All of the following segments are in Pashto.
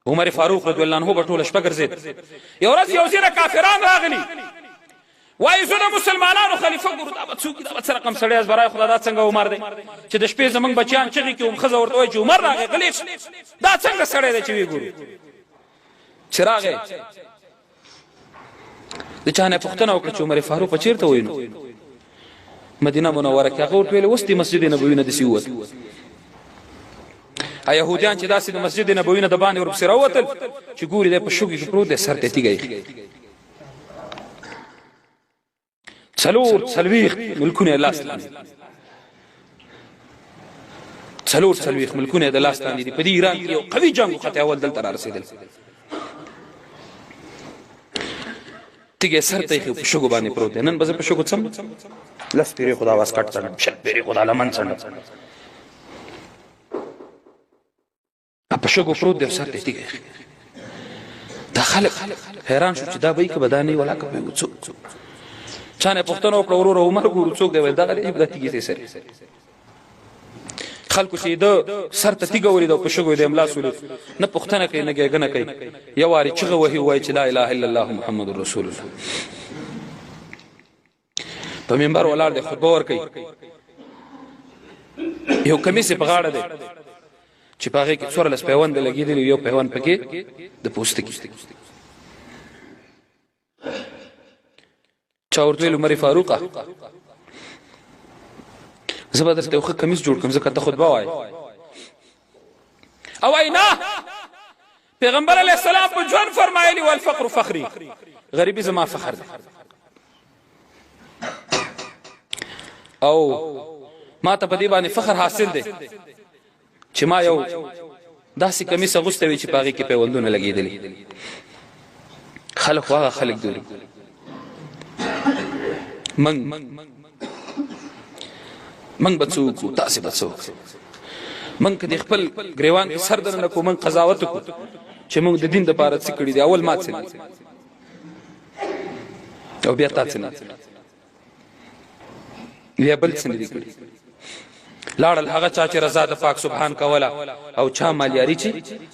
عمر فاروق رضی الله عنه به ټوله شپه ګرځېد. یو ورځ یو ځینه کافران راغلي، وایي زه د مسلمانانو خلیفه ګورو، دا به څوک، دا به څه رقم سړی از برای خدا، دا څنګه عمر دی چې د شپې زمونږ بچیان چغې کوي، هم ښځه ورته وایي چې عمر راغی، غلی شه، دا څنګه سړی دی چې ویې ګورو. چې راغی د چا نه پوښتنه وکړه چې عمر فاروق چیرته وینو؟ مدینه منوره کې. هغه ورته ویل اوس د مسجد نبوي نه دسی ووت. يهوديان چې داسې د مسجد نبوي نه د باندې ورپسې راووتل، چې ګوري دی په شګو کې پروت دی، سر ته تیږه ایښې. 44 ملکونه یې لاس لاندې، 44 ملکونه د لاس لاندې دي. په دې ایران کې یو قوي جنگ وخته اول دلته را رسېدل، تیږه سر ته یې په شګو باندې پروت دی. نن به زه په شګو څم، 10 پیرې خدا واسکټ څنډم، 20 پیرې خدا لمن څنډم. په شګو پروت دی، سر ته تیږه. دا خلک حیران شو چې دا به یې که به دا نه وي، ولاکه به یې څوک. چا نه پوښتنه وکړه، وروره عمر ګورو څوک دی؟ ویل دغه دی چې دا تیږې سره. خلکو چې د سر ته تیږه ولید او په شګو یې د املاس ولید، نه پوښتنه کوي نه ګېګنه کوي، یو وارې چغه وهي، وایي چې لا اله الا الله محمد رسول الله. په منبر ولاړ دی، خطبه ورکوي، یو کمیس په غاړه دی چې په هغې کې 14 پیوند لګېدلی، یو پیوند پکې د پوستکي. چا ورته ویل عمر فاروقه زه به درته یو ښه کمیس جوړ کړم ځکه ته خطبه وایې. او وایي نه، پیغمبر علیه السلام په ژوند فرمایلی والفقر فخری، غریبي زما فخر دی او ما ته په دې باندې فخر حاصل دی چې ما یو داسې کمیس اغوستی وي چې په هغې کې پیوندونه لګېدلي. خلک خو هغه خلک دي، من به څه وکړو، تاسې به څه وکړئ؟ من که د خپل ګریوان کې سر درنه کو، من قضاوت وکړو چې موږ د دین دپاره څه کړي دي، اول ما څه دي او بیا تا څه نه، بیا بل څه نه دي کړي. لاړل هغه چا چې رضا د پاک سبحان کوله او چا مالیاري چې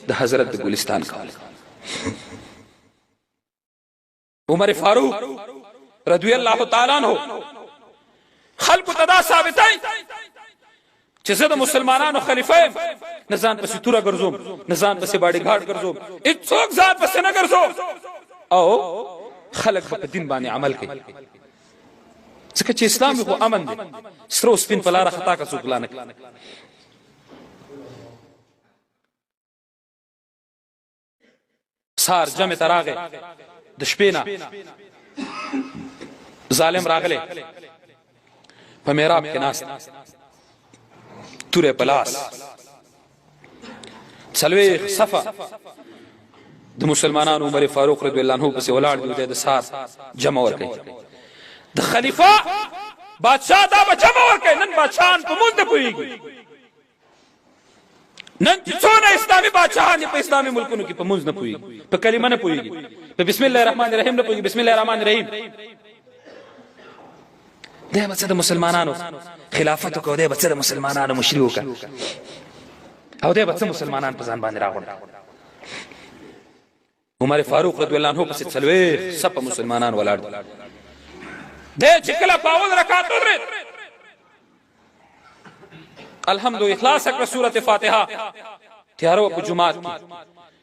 د حضرت د ګلستان کوله. عمر فاروق رضی الله تعالی عنہ خلکو ته دا ثابتای چې زه د مسلمانانو خلیفہ یم، نه ځان پسې توره ګرځوم، نه ځان پسې باډي ګارډ ګرځوم، هیڅوک ځان پسې نه ګرځوم او خلک به په دین باندې عمل کوي، ځکه چې اسلام خو امن دی، سره او سپین په لاره خطا که څوک غلا نه کوي. سار جمع ته راغی، د شپې نه ظالم راغلی، په محراب کې ناست، توره په لاس، 40 صفه د مسلمانانو عمر فاروق رضی الله عنه پسې ولاړ دی، د سار جمع ورکړي. د خلیفہ بادشاہ دا به جمع ورکړي. نن بادشاہان په مونږ نه پوهیږي. نن چې څونه اسلامي بادشاهان دي په اسلامي ملکونو کې، په مونږ نه پوهیږي، په کلمه نه پوهیږي، په بسم الله الرحمن الرحیم نه پوهیږي. بسم الله الرحمن الرحیم دی به څه د مسلمانانو خلافت وکړو، دی به څه د مسلمانانو مشري وکړه او دی به څه مسلمانان په ځان باندې راغونډ. عمر فاروق رضی الله عنه پسې 40 صفه مسلمانان ولاړ دي. دی چې کله په اول رکعت ودرېد، الحمد اخلاص کړه، سورته فاتحه، تیارو په جمعات کې،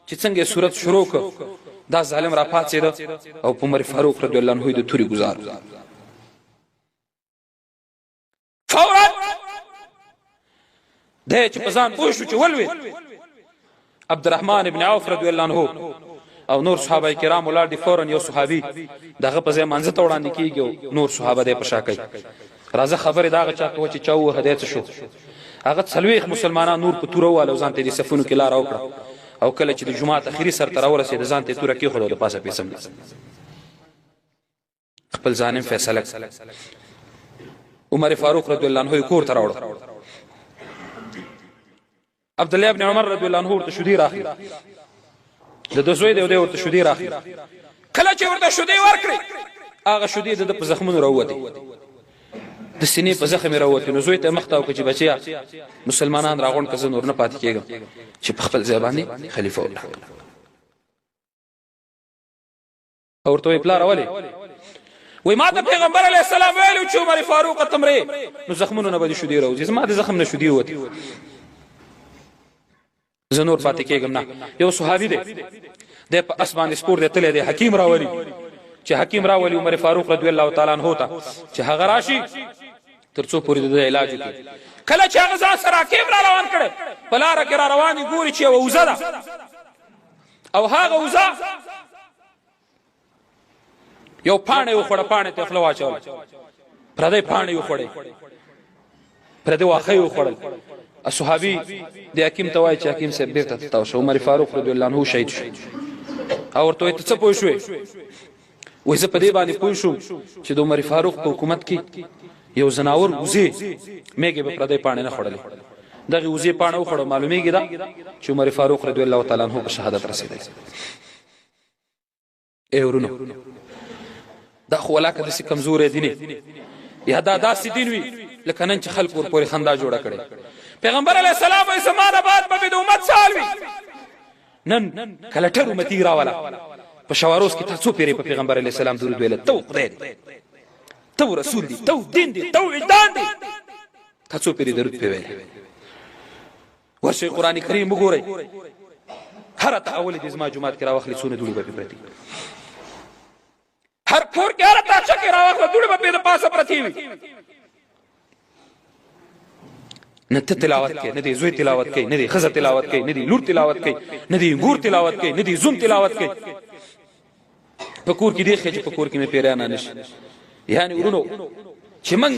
چې څنګه سورت شروع کړ، دا ظالم را پاڅېد او په عمر فاروق رضی الله عنه د توري گزار. فورا دی چې په ځان پوه شو چې ولوېد، عبدالرحمن ابن عوف رضی الله عنه او نور صحابه کرام ولاړ دي، فورا یو صحابي دغه په ځای منځ ته وړاندې کیږي او نور صحابه دی په شا کوي. راځه خبرې داغه چا کوه چې چا ووهه، دی څه شو؟ هغه 40 مسلمانان نور په توره واله، ځان ته د صفونو کې لاره وکړه او کله چې د جومات اخري سر ته راورسېد، ځان ته توره کېښوده او د پاسه پې څملي، خپل ځانم فیصله. عمر فاروق رضی الله عنه کور ته راوړ. عبد الله ابن عمر رضی الله عنه ورته شودي راخلي، د د زوی دی ورته شودي راخلي. کله چې ورته شودي ورکړي، هغه شودي د په زخمونو راووتي، د سینې په زخم راووتي. نو زوی ته مخ تاو چې بچیا مسلمانان راغونډ که، زه نور نه پاتې کېږم، چې په خپل ځای باندې خلیفہ وټاکل. او ورته وی پلار ولې وای ما ته پیغمبر علی السلام ویلو چې عمر فاروق تمره نو زخمونه نه به شودي راوځي، زما د زخم نه شودي وتی، زه نور پاتې کېږم نه. یو صحابي دی، د په اس باندې سپور دی تللی دی، حکیم راولي، چې حکیم راولي عمر فاروق رضی الله تعالی عنہ ته چې هغه راشي تر څو پورې د علاج وکړي. کله چې هغه ځان سره حکیم را روان کړي، په لاره کې را رواني ګوري چې یوه وزه ده او هغه وزه یو پاڼه وخوړه، پاڼه ته خوله واچوله، پردی پاڼې وخوړې، پردی واښه یې وخوړل. صحابي د حکیم ته وایي چې حکیم صاحب بیرته تاو شو، عمر فاروق رضی الله عنه شهید شو. او ورته وایي ته څه پوه شوې؟ وایي زه په دې باندې پوه شوم چې د عمر فاروق په حکومت کې یو ځناور وزې میږې به پردی پاڼې نه خوړلې، دغه وزې پاڼه وخوړه، معلومیږي دا چې عمر فاروق رضی الله تعالی عنہ په شهادت رسېدلی. ای ورونو، دا خو ولاکه داسې کمزوری دین یا دا داسې دین وي لکه نن چې خلک ورپورې خندا جوړه کړي. پیغمبر علیه السلام وایي زما نه بعد به د امت سال وي. نن کلټر امتي راوله په شواروز کې، تا څو پیرې په پیغمبر علیه السلام درود ویله؟ ته خدای دی، ته رسول دی، ته دین دی، ته وجدان دی، تا څو پیرې درود پې ویله؟ ورشئ قرآن کریم وګورئ، هره ته اولې دې زما جومات کې راواخلي، څونه دوړې به پرې پرتې، هر کور کې هره تاچه کې راواخله، دوړې به پرې د پاسه پرتې وي. نه ته تلاوت کوې، نه دې زوی تلاوت کوي، نه دې ښځه تلاوت کوي، نه دې لور تلاوت کوي، نه دې ګور تلاوت کوي، نه دې زوم تلاوت کوي. په کور کې دی چې په کور کې مې پیران نه شي. یعنی ورونو، چې من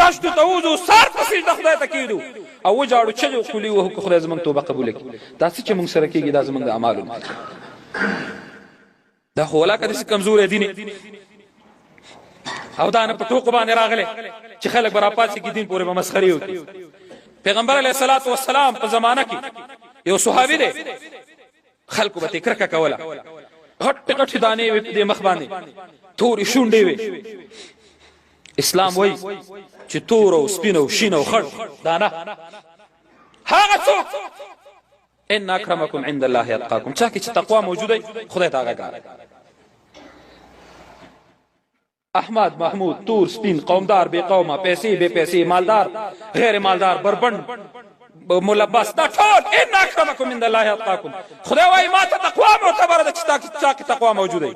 دشتو ته وځو، سار په سجده خدای ته کېدو او وجاړو، چغې قولي وهو که خدای زمونږ توبه قبوله کړي. دا څه چې مونږ سره کېږي دا زمونږ د اعمالو نتیجه. دا خو ولاکه داسې کمزوری دین او دا نه په ټوکو باندې راغلی چې خلک به راپاڅېږي دین پورې به مسخرې وکړي. پیغمبر علیه الصلاة والسلام په زمانه کې یو صحابي دی، خلکو به ترې کرکه کوله، غټې غټې دانې وې په دې مخ باندې، تورې شونډې وې. اسلام وایي چې تور او سپین او شین او خړ دانه هغه څوک، ان اکرمکم عند الله اتقاکم، چا کې چې تقوا موجوده خدای ته هغه ګالي. احمد، محمود، تور، سپین، قومدار، بې قومه، پیسې، بې پیسې، مالدار، غیر مالدار، بربند، ملبس، دا ټول ان اکرمکم عند الله اتقاکم. خدای وایي ما ته تقوا معتبره ده چې چا کې تقوا موجوده.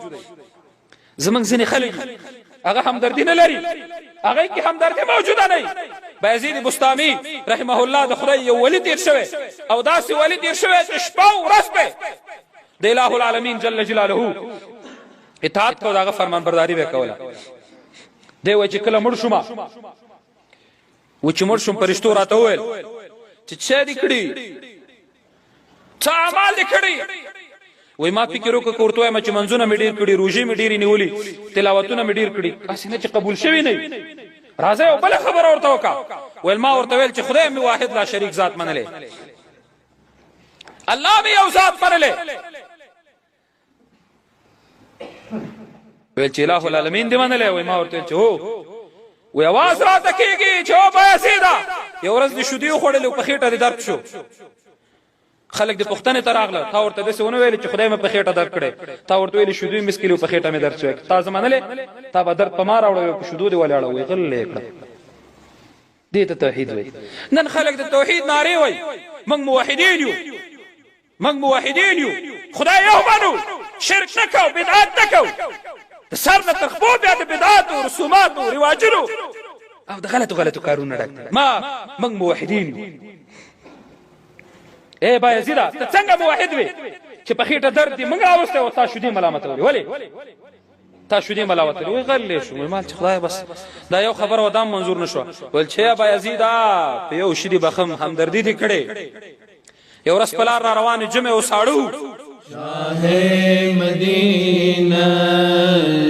زمونږ ځینې خلک هغه همدردي نه لري، هغه کې همدردي موجوده نه. بایزید بستامي رحمه الله د خدای یو ولی تیر شوی او داسې ولی تیر شوی چې شپه او ورځ به د الٰه العالمین جل جلاله اطاعت کو، داغه فرمان برداری به کوله. دی وای چې کله مړ شوم و چې مړ شوم، پرشتو راته وویل چې څه دې کړي، څه اعمال دې کړي؟ وای ما فکر وکړ ورته وایم چې منځونه مې ډېر کړي، روژې مې ډېرې نیولي، تلاوتونه مې ډېر کړي، هسې نه چې قبول شوي نه. راځه یو بله خبره ورته وکړه. ویل ما ورته ویل چې خدای مې واحد لا شریک ذات منلی، الله مې یو ذات منلی. ویل چې الٰه العالمین دې منلی؟ وای ما ورته ویل چې هو. وی اواز راته کېږي چې او بایزیده، یو ورځ دې شودې وخوړلې او په خېټه دې درد شو، خلک د پوښتنې ته راغله، تا ورته داسې ونه ویل چې خدای مې په خېټه درد کړی، تا ورته ویل شودې مې څکلې او په خېټه مې درد شوی، تا زه منلې؟ تا به درد په ما راوړی، په شودو دې ولې اړوی؟ غلی کړه. دې ته توحید وایي. نن خلک د توحید نارې وایي، موږ موحدین یو، موږ موحدین یو، خدای یو منو، شرک نه کوو، بدعت نه کوو. د سر نه تر خپو بیا د بدعاتو، رسوماتو، رواجونو او د غلطو غلطو کارونو ډک دی. ما موږ موحدین یو. ای بایزیده، ته څنګه موحد وې چې په خېټه درد دې موږ راوستی او تا شودې ملامتولې؟ ولې تا شودې ملامتولې؟ وایي غلی شو، مال چې خدای بس دا یو خبره وه، دا هم منظور نه شوه. ویل چې یا بایزیده، په یو شي دې بخم، همدردي دې کړې. یو ورځ په لار را روان جمع او ساړو، شاه مدینه،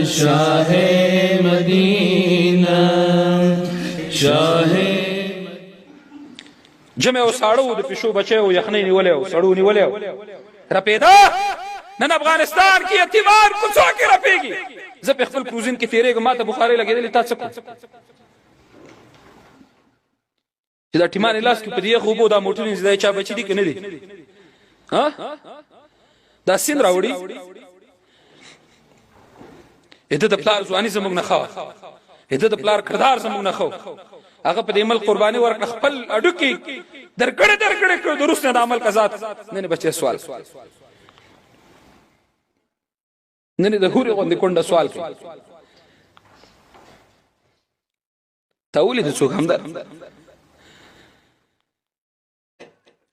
شاه مدینه، شاه جمع او ساړو، د پښو بچي او یخنۍ نیولې او سړو نیولې رپیدا. نن افغانستان کې یتیمان کوڅو کې رپیږي. زه په خپل کروزین کې تیرېږم، ماته بخارۍ لګېدلې، تا څه کوم چې دا ټیمان لاس کې په دې یخو اوبو دا موټرونه چې دا چا بچي دي که نه دي؟ ها، دا سیند راوړي. د د پلار ځواني زموږ نه خو، د د پلار کردار زموږ نه خو. هغه په دې ملک قرباني ورکړه، خپل اډوکی درکړه درکړه کړ، د روس نه د عمل قزات نن بچي سوال، نن د هوري غوندې کونډه سوال کوي. تا ولید څوک همدر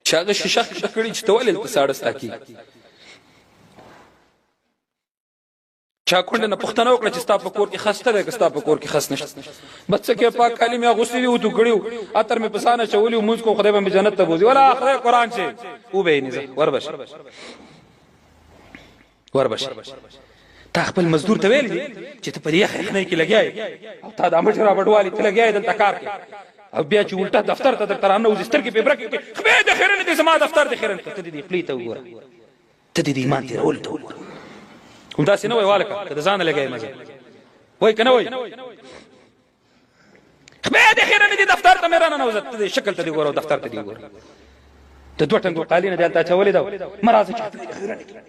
چې هغه شیشه کښته کړي چې ته ولې دلته ساړه ستا کېږي؟ چا کونډه نه پوښتنه وکړه چې ستا په کور کې خس شته دی که ستا په کور کې خس نشته؟ بس څه کې پاک کالي مې اغوستي دي، اوتو کړي، عطر مې په ځان اچولي، لمونځ کوم، خدای به مې جنت ته بوځي. ولا خدای قرآن چې وبه یې نه وربه شي، وربه شي. تا خپل مزدور ته ویل دي چې ته په دې یخه یخنۍ کې لګیا یې او تا دا مټې رابډوالي، ته لګیا یې دلته کار کوې، او بیا چې الټه دفتر ته درته راننوځي سترګې پرې برکې کړې، خپې دې خیرنې دي، زما دفتر دې خیرن کړ. ته دې خولې ته وګوره، ته دې د ایمان تېرولو ته وګوره. همداسې نه وایي والکه که د ځانه لګیا یې مزه وایي که نه وایي؟ خپې دې خیرنې دي، دفتر ته مې راننوځه، ته دې شکل ته دې ګوره او دفتر ته دې وګوره. د دوه ټنګو قالینه دې هلته اچولې ده، مه راځه چې خپې دې خیرنې کړې.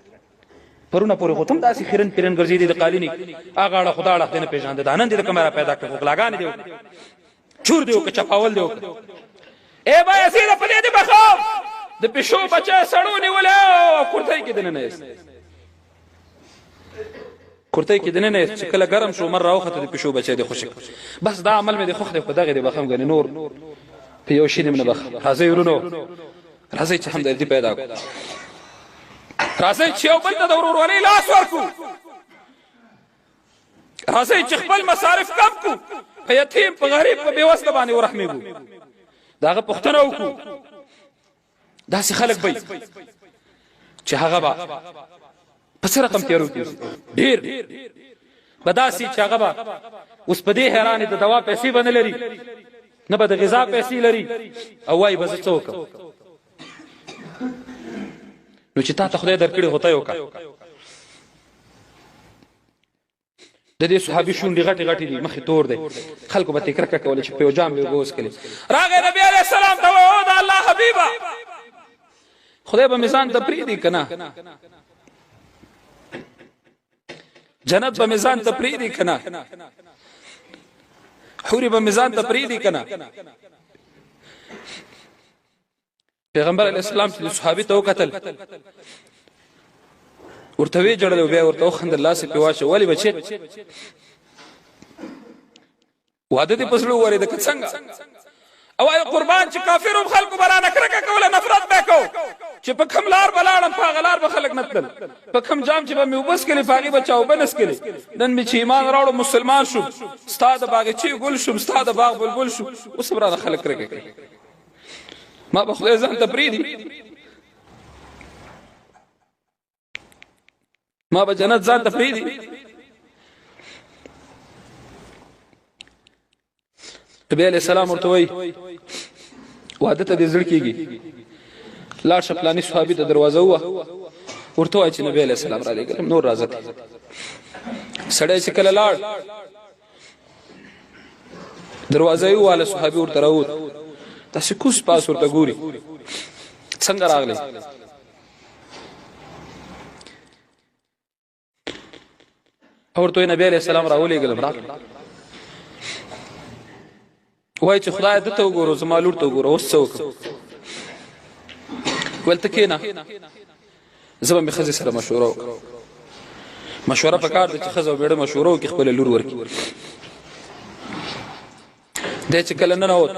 پرونه پورې خو تم داسې خیرن پیرن ګرځېدې د قالینې هغه اړه خدا اړخ دې نه پېژانده، دا نن دې د کومه را پیدا کړې؟ خو غلاګانې دې وکړې، چور دې وکړ، چپاول دې وکړ. ای بایزیده په دې دې بخوم د پښو بچی سړو نیولی او کورتۍ کې دننه یاست، کورتۍ کې دننه یاست. چې کله ګرم شو عمر راوخته د پښو بچی دې خوشې. بس دا عمل مې دې خوښ دی، خو دغې دې بخم ګنې نور په یو شي دې نه بخم. راځئ ورونو، راځئ چې همدردي پیدا کړو، راځئ چې یو بل ته د ورورولۍ لاس ورکړو، راځئ چې خپل مصارف کم کړو، په یتیم، په غریب، په بېوزله باندې ورحمېږو، د هغه پوښتنه وکړو. داسې خلک به چې هغه به په څه رقم تیارو کې ډېر به داسې چې هغه به اوس په دې حیران د دوا پیسې به نه لري، نه به د غذا پیسې لري، او وایي به زه څه وکړم؟ نو چې تا ته خدای درکړي خو ته یې وکړه. د دې صحابي شونډې غټې غټې دي، مخې تور دی، خلکو به ترې کرکه کوله چې په یو جام به اوبه وڅښلې. راغی نبي علیه السلام ته وایي، او د الله حبیبه، خدای به مې ځان ته پرېږدي که نه؟ جنت به مې ځان ته پرېږدي که نه؟ حورې به مې ځان ته پرېږدي که نه؟ پیغمبر علی السلام چې صحابي ته وکتل ورته وی جړل او بیا ورته وخندل، لاس په واشه، ولی بچي واده دې پسړو ورې د څنګه؟ او ای قربان چې کافر هم خلکو برانه کرکه کوله، نفرت به کو، چې په کوم لار بلاړم په هغه لار به خلک نه تلل، په کوم جام چې به مې اوبه څښلې په هغې به چا اوبه نه څښلې. نن مې چې ایمان راوړو، مسلمان شوم، ستا د باغچې ګل شوم، ستا د باغ بلبل شوم، اوس هم رانه خلک کرکه کوي، ما به خدای ځان ته پرېږدي؟ ما به جنت ځان ته پرېږدي؟ نبی علیہ السلام ورته وایي، واده ته دې زړه کېږي، لاړ شه فلاني صحابي ته دروازه ووهه، ورته وایي چې نبی علیه السلام را لېږلم، نور راځه. سړی چې کله لاړ دروازه یې وواله، صحابي ورته راووت، داسې کوس پاس ورته ګوري، څنګه راغلی؟ ورته نبی علیہ السلام راولېږلم، راغلی. وای چې خدای د ته وګورو، زما لور ته وګوره، اوس څه وکړم؟ ویل ته کښېنه، زه به مې ښځې سره مشوره وکړم. مشوره په کار ده چې ښځه او مېړه مشوره وکړي، خپله لور ورکړي. دی چې کله ننوت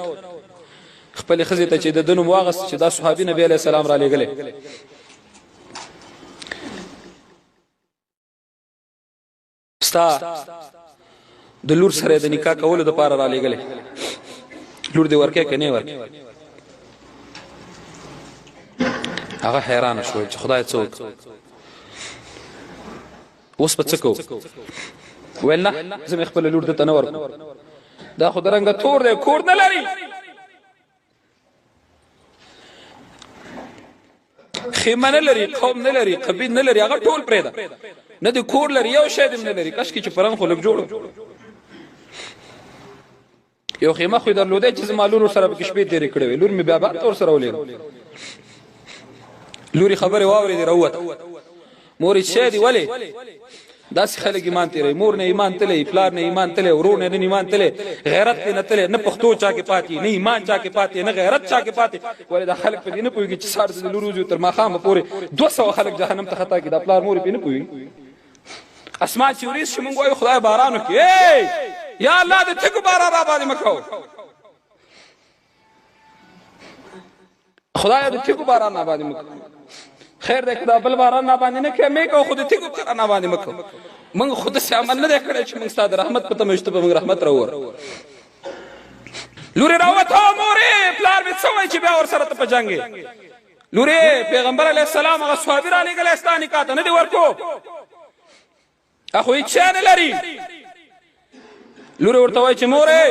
خپلې ښځې ته چې د ده نوم واغست چې دا صحابي نبي علیه السلام را لېږلی، ستا د لور سره د نکاح کولو د پاره را لېږلی، لور دې ورکې که نه ورکې؟ هغه حیران شو چې خدای څوک، اوس په څه کوو؟ ویل نه، زه مې خپله لور دته نه ورکوم، دا خو درنګه تور دی، کور نه لري، خیمه نه لري، قوم نه لري، قبیل نه لري، هغه ټول پرېږده، نه د کور لري، یو شی دې نه لري. کاشکې چې پرنګ خو لږ جوړ یو خیمه خو درلوده چې زما لور سره پکې شپې تېرې کړې وې، لور مې بیا بار ته ورسره ولېږه. لوري خبرې واورېدې، راووته، مور یې څه دی ولې؟ داسې خلک ایمان تیری، مور نه ایمان تللی، پلار نه ایمان تللی، ورور نه نن ایمان تللی، غیرت نه تللی، نه پښتو چا کې پاتې، نه ایمان چا کې پاتې، نه غیرت چا کې پاتې. ولې دا خلک په دې نه پوهېږي چې سهار د لور وځي تر ماښامه پورې 200 خلک جهنم ته خطا کړي، دا پلار مور پې نه پوهېږي. اسمان چې ورېځ شي، مونږ وایو خدای باران وکړي، یا الله د تږو باران را باندې مه کوه، خدای د تیګو باران نه باندې مکو. خیر دې کدا بل باران نه باندې نه کې مې کو، خود تیګو باران نه باندې مکو. موږ خود سي عمل نه کړی چې موږ ستاسو رحمت په تمه شته، په موږ رحمت راور. لوري راوته مورې، پلار مې څه وایي چې بیا ور سره ته په جنگ؟ لوري پیغمبر علی السلام هغه صحابي را لېږلی ستا نکاح ته، نه دی ورکو، اخو هیڅ شی نه لري. لوري ورته وایي چې مورې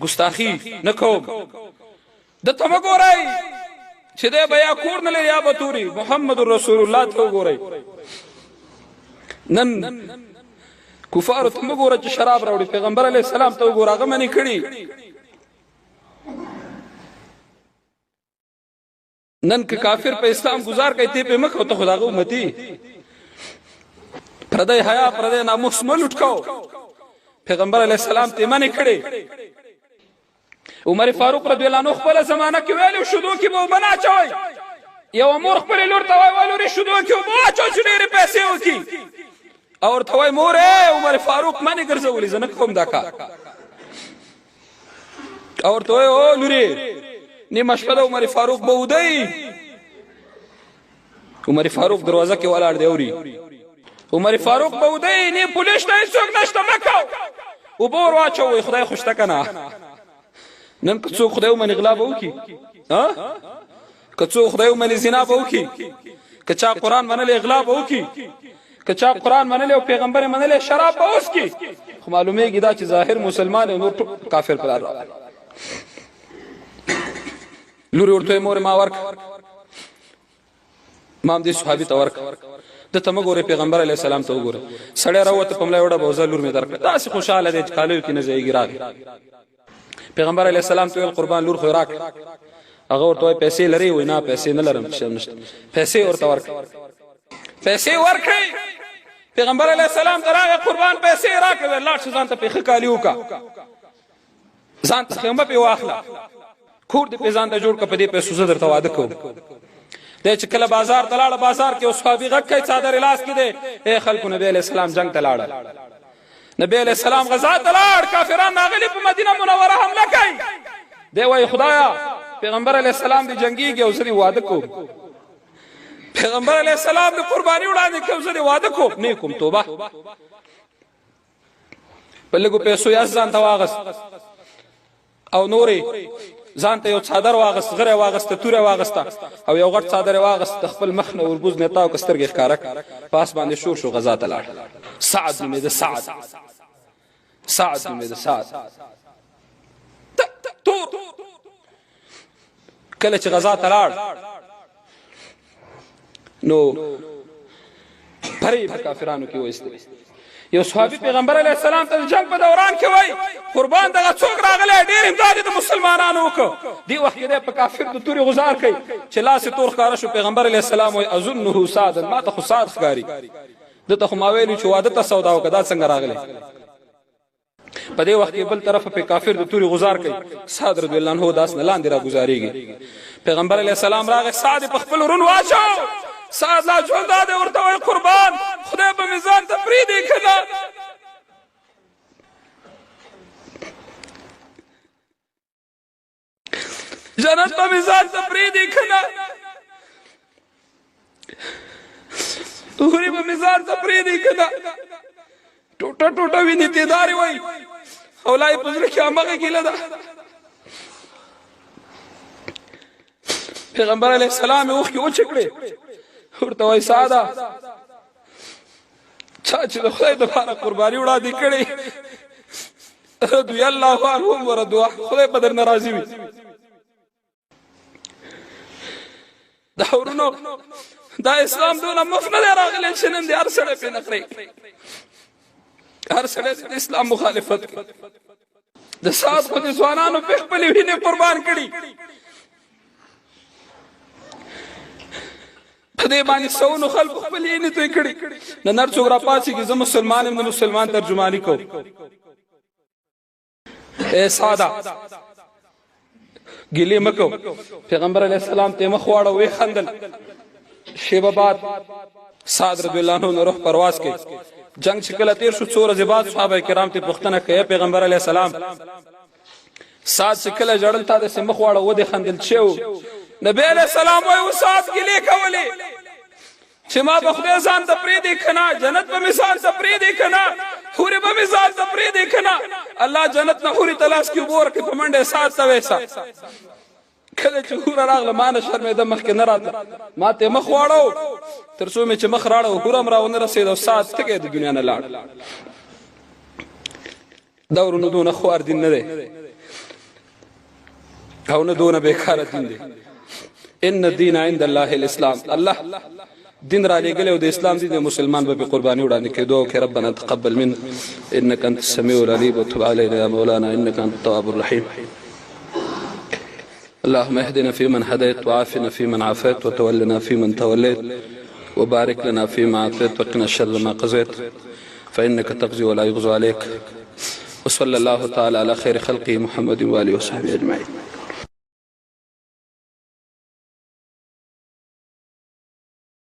ګستاخی نه کوم، د ته مه ګورئ چې دی به یا کور نه لري یا به توري، محمد رسول الله ته وګورئ. نن کفارو ته مه ګوره چې شراب راوړي، پیغمبر علیه السلام ته وګوره، هغه منې کړي. نن که کافر په اسلام گزار کوي، ته په مخ او ته خداغه امتی، پردی حیا پردی ناموس مه لوټ کو، پیغمبر علیه السلام ته منې کړي. عمر فاروق رضی الله عنه خپل زمانہ کې ویلو شودو کې به اوبه نه اچوئ. یو مور خپلې لور ته وایي ولورې شودو کې اوبه واچوه چې ډېرې پیسې وکړي، او ورته وایي مورې عمر فاروق منې ګرځولي، زه نه کوم دا کار. او ورته وایي او لورې نیمه شپه ده، عمر فاروق به وده، عمر فاروق دروازه کې ولاړ دی اوري، عمر فاروق به وده، نه پولیس ته هیڅوک نشته، مه کوه، اوبه ور واچوئ، خدای خو شته که نه. نن که څوک خدای ومني غلا به وکړي، ها که څوک خدای ومني زنا به وکړي، که چا قرآن منلی غلا به وکړي، که چا قرآن منلی او پیغمبر منلی شراب به وڅکي. خو معلومیږي دا چې ظاهر مسلمان او نور ټول کافر پلار راغلی. لوري ورته مور ما ورک، ما هم دې صحابي ته ورک، د ته مه ګورې، پیغمبر علیه السلام ته وګوره. سړی راووته په ملا یې وډبه، وزه لور مې درکړه، داسې خوشحاله دی چې کالیو کې نه ځایېږي. راغی پیغمبر علیه السلام ته ویل قربان لور خو یې راکړه. هغه ورته وایي پیسې لرې؟ وایي نه پیسې نه لرم، څه نشته. پیسې ورته ورکړه، پیسې ورکړې. پیغمبر علیه السلام ته راغی، قربان پیسې راکړې، ویل لاړ شه ځان ته پې ښه کالي وکړه، ځان ته خیمه پې واخله، کور دې پې ځان ته جوړ کړه، په دې پیسو زه درته واده کوم. دی چې کله بازار ته لاړه، بازار کې یو صحابي غږ کوي، څادر یې لاس کې دی، ای خلکو نبي علیه السلام جنګ ته لاړه، نبی علیه السلام غزا ته لاړ، کافران راغلي په مدینه منوره حمله کوي. دی وایي خدایا پیغمبر علیه السلام دې جنګیږي او زه دې واده کوم، پیغمبر علیه السلام دې قرباني وړاندې کوم، زه دې واده کوم، نه کوم توبه. په لږو پیسو یې ځان ته واغست او نورې ځان ته یو څادر واغست، غره واغسته، توره واغسته او یو غټ څادر واغست، د خپل مخ نه وربوز نه تاو کسترګې ښکاره کړ، پاس باندې شور شو، غزا ته لاړ. سعد نومېده، سعد، سعد نومېده، سعد تور. کله چې غزا ته لاړ نو پرې په کافرانو کې وایستل. یو صحابي پیغمبر علیه السلام ته د جنگ په دوران کې وای قربان دغه څوک راغلی ډېر امداد د مسلمانانو وکړ. دی وخت کې دی په کافر د تورې غزار کوي چې لاس یې تور ښکاره شو. پیغمبر علیه السلام وای اظنه سعدا، ما ته خو سعد ښکاري، ده ته خو ما ویلي چې واده ته سودا وکړه، دا څنګه راغلی؟ په دې وخت کې بل طرف په کافر د توري غزار کوي، سعد رضی الله عنه داس نه لاندې را گزارېږي. پیغمبر علیه السلام راغی، سعد په خپل ورون واچو، سعد لا ژوند دی، ورته وایي قربان خدای به مې ځان ته پرېږدي که نه؟ جنت به مې ځان ته پرېږدي که نه؟ هورې به مې ځان ته پرېږدي که نه؟ ټوټه ټوټه وینې تیدارې وایي او لا یې په زړه کې همغه ګیله ده. پیغمبر علیه السلام یې اوښکې وچې کړې، ورته وایي ساده چا چې د خدای دپاره قرباني وړاندې کړې رضی الله عنهم ورضوا، خدای به درنه راضي وي. دا ورونو دا اسلام دونه مفت نه دی راغلی چې نن دې هر سړی پرې نخرې، هر سړی د اسلام مخالفت کوي. د سعد خو د ځوانانو په خپلې وینې قربان کړي. په دې باندې سونو خلکو خپل یې نه توی کړي. نن هر څوک راپاڅېږي، زه مسلمان یم، د مسلمان ترجماني کوم. اے ساده ګیلې مکو. پیغمبر علی السلام ته مخ واړه، وی خندل. شیبه بعد سعد رضی الله عنه روح پرواز کوي. جنگ چې کله تیر شو، څو ورځې بعد صحابه کرام ته پوښتنه کوي، پیغمبر علی السلام، سعد چې کله جړل تا د مخ واړه و دې خندل چو؟ نبی علی السلام وای، او سعد ګیلې کولې چې ما به خدای ځان ته پرې دی کنا، جنت به می ځان ته پرې دی کنا، حورې به می ځان ته پرې دی کنا. الله جنت نه حورې تلاش کې وبور کې په منډه سات ته وېسا. کله چې حوره راغله، ما نه شرمېده، مخکې نه راته، ما ته مخ واړو، تر څو مې چې مخ راړو حوره هم راونه رسېده او سات تږی د دنیا نه لاړ. دا ورونو دونه خوار دین نه دی او نه دونه بیکاره دین دی. ان الدین عند الله الاسلام. الله دین را لېږلی او د اسلام دین، مسلمان به قرباني وړاندې کوي. دعا وکړئ، ربنا تقبل منا انك انت السميع العليم وتب علينا يا مولانا انك انت التواب الرحيم. اللهم اهدنا فيمن هديت، وعافنا فيمن عافيت، وتولنا فيمن توليت، وبارك لنا فيما أعطيت، وقنا شر ما قضيت، فإنك تقضي ولا يقضى عليك. وصلى الله تعالى على خير خلقه محمد وآله وصحبه أجمعين.